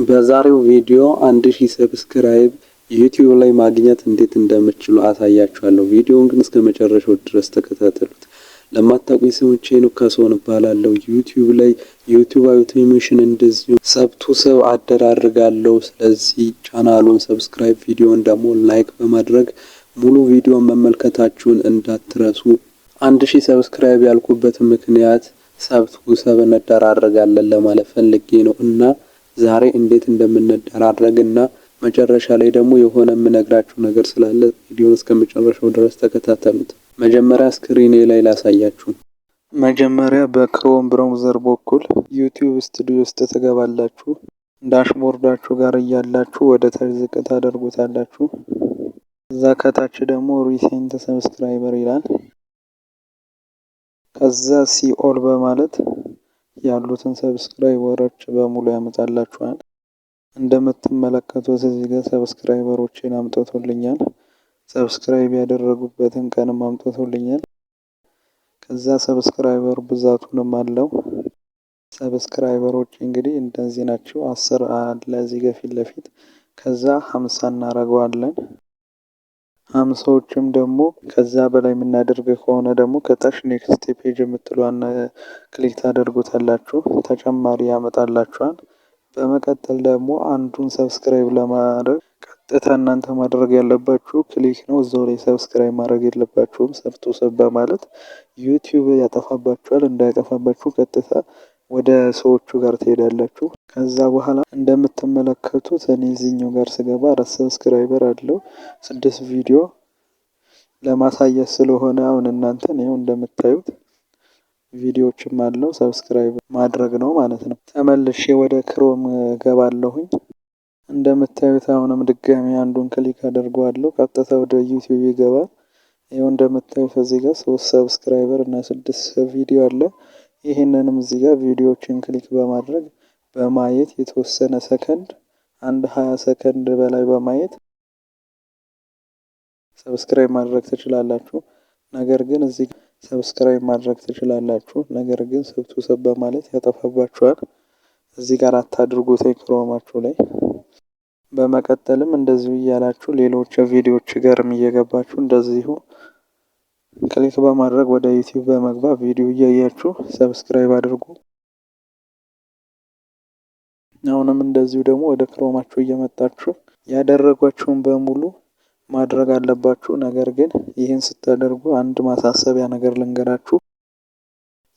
በዛሬው ቪዲዮ 1000 subscribe ዩቲዩብ ላይ ማግኘት እንዴት እንደምትችሉ አሳያችኋለሁ። ቪዲዮውን ግን እስከ መጨረሻው ድረስ ተከታተሉት። ለማታውቁኝ ሰዎች ሄኖክ ካሳሁን እባላለሁ። ዩቲዩብ ላይ ዩቲዩብ automation እንደዚሁ sub to sub አደራርጋለሁ። ስለዚህ ቻናሉን subscribe፣ ቪዲዮን ደግሞ like በማድረግ ሙሉ ቪዲዮን መመልከታችሁን እንዳትረሱ። 1000 subscribe ያልኩበት ምክንያት sub to sub እንደራረጋለን ለማለት ፈልጌ ነው እና ዛሬ እንዴት እንደምንደራረግ እና መጨረሻ ላይ ደግሞ የሆነ የምነግራችሁ ነገር ስላለ ቪዲዮን እስከ መጨረሻው ድረስ ተከታተሉት። መጀመሪያ screen ኤ ላይ ላሳያችሁ። መጀመሪያ በ Chrome browser በኩል YouTube Studio ውስጥ ትገባላችሁ። Dashboard ኣችሁ ጋር እያላችሁ ወደ ታች ዝቅ ታደርጉታላችሁ። እዛ ከታች ደግሞ recent subscriber ይላል። ከዛ see all በማለት ያሉትን subscriber ኦች በሙሉ ያመጣላችኋል። እንደምትመለከቱት እዚህ ጋር subscriber ኦችን አምጥቶልኛል። Subscribe ያደረጉበትን ቀንም አምጥቶልኛል። ከዛ subscriber ብዛቱንም አለው። Subscriber ኦች እንግዲህ እንደዚህ ናቸው። 10 አለ እዚህ ጋር ፊት ለፊት፣ ከዛ 50 እናደርገዋለን። 50ዎችም ደግሞ ከዛ በላይ የምናደርግ ከሆነ ደግሞ ከታች next page የምትለዋን click ታደርጉታላችሁ። ተጨማሪ ያመጣላችኋል። በመቀጠል ደግሞ አንዱን subscribe ለማድረግ ቀጥታ እናንተ ማድረግ ያለባችሁ click ነው። እዛው ላይ subscribe ማድረግ የለባችሁም። Sub to sub በማለት ዩቲዩብ ያጠፋባችኋል። እንዳይጠፋባችሁ ቀጥታ ወደ ሰዎቹ ጋር ትሄዳላችሁ። ከዛ በኋላ እንደምትመለከቱት እኔ እዚህኛው ጋር ስገባ አራት subscriber አለው፣ ስድስት ቪዲዮ ለማሳየት ስለሆነ አሁን እናንተን ይኸው እንደምታዩት ቪዲዮዎችም አለው፣ subscribe ማድረግ ነው ማለት ነው። ተመልሼ ወደ Chrome ገባለሁኝ። እንደምታዩት አሁንም ድጋሚ አንዱን click አደርገዋለሁ። ቀጥታ ወደ ዩቲዩብ ይገባል። ይኸው እንደምታዩት እዚህ ጋር ሶስት subscriber እና ስድስት ቪዲዮ አለ። ይህንንም እዚህ ጋር ቪዲዮዎችን click በማድረግ በማየት የተወሰነ ሰከንድ፣ አንድ 20 ሰከንድ በላይ በማየት subscribe ማድረግ ትችላላችሁ። ነገር ግን እዚህ subscribe ማድረግ ትችላላችሁ። ነገር ግን sub to sub በማለት ያጠፋባችኋል። እዚህ ጋር አታድርጉት Chrome ኣችሁ ላይ። በመቀጠልም እንደዚሁ እያላችሁ ሌሎች ቪዲዮዎች ጋርም እየገባችሁ እንደዚሁ click በማድረግ ወደ ዩቲዩብ በመግባት ቪዲዮ እያያችሁ subscribe አድርጉ። አሁንም እንደዚሁ ደግሞ ወደ Chrome ኣችሁ እየመጣችሁ ያደረጓችሁን በሙሉ ማድረግ አለባችሁ። ነገር ግን ይህን ስታደርጉ አንድ ማሳሰቢያ ነገር ልንገራችሁ።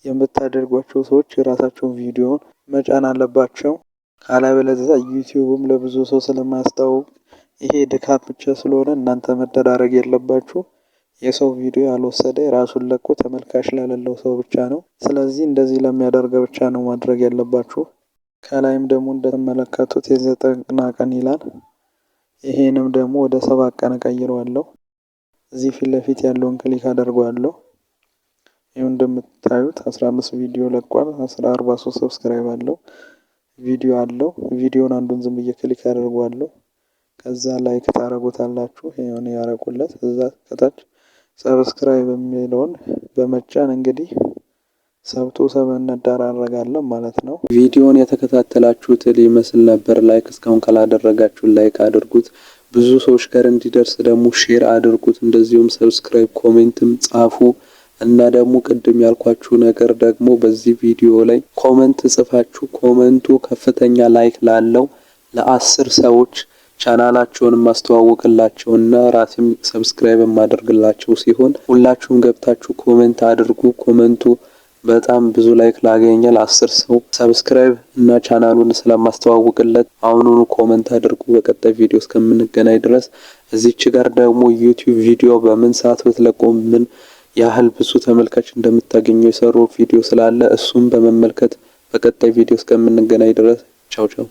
የምታደርጓቸው ሰዎች የራሳቸውን ቪዲዮን መጫን አለባቸው። ካለበለዚያ ዩቲዩብም ለብዙ ሰው ስለማያስታውቅ ይሄ ድካም ብቻ ስለሆነ እናንተ መደራረግ የለባችሁ። የሰው ቪዲዮ ያልወሰደ የራሱን ለቆ ተመልካች ላሌለው ሰው ብቻ ነው። ስለዚህ እንደዚህ ለሚያደርገ ብቻ ነው ማድረግ ያለባችሁ። ከላይም ደግሞ እንደተመለከቱት የ90 ቀን ይላል። ይሄንም ደግሞ ወደ 7 ቀን እቀይረዋለሁ። እዚህ ፊት ለፊት ያለውን click አደርገዋለሁ። ይኸው እንደምታዩት 15 ቪዲዮ ለቋል። 43 subscribe አለው። ቪዲዮ አለው። ቪዲዮን አንዱን ዝም ብዬ click አደርገዋለሁ። ከዛ like ታደርጉታላችሁ። ይሄን ያረቁለት እዛ ከታች subscribe የሚለውን በመጫን እንግዲህ sub to sub እንደራረጋለን ማለት ነው። ቪዲዮን የተከታተላችሁት ሊመስል ነበር። Like እስካሁን ካላደረጋችሁ like አድርጉት። ብዙ ሰዎች ጋር እንዲደርስ ደግሞ share አድርጉት። እንደዚሁም subscribe፣ comment ም ጻፉ እና ደግሞ ቅድም ያልኳችሁ ነገር ደግሞ በዚህ ቪዲዮ ላይ comment ጽፋችሁ comment ኡ ከፍተኛ like ላለው ለ10 ሰዎች ቻናላቸውን ማስተዋወቅላቸውና ራሴም subscribe የማደርግላቸው ሲሆን ሁላችሁም ገብታችሁ comment አድርጉ። Comment ኡ በጣም ብዙ like ላገኘ ለ10 ሰው subscribe እና ቻናሉን ስለማስተዋውቅለት አሁኑኑ comment አድርጉ። በቀጣይ ቪዲዮ እስከምንገናኝ ድረስ እዚች ጋር ደግሞ ዩቲዩብ ቪዲዮ በምን ሰዓት ብትለቁ ምን ያህል ብዙ ተመልካች እንደምታገኙ የሰሩ ቪዲዮ ስላለ እሱም በመመልከት በቀጣይ ቪዲዮ እስከምንገናኝ ድረስ ቻው ቻው።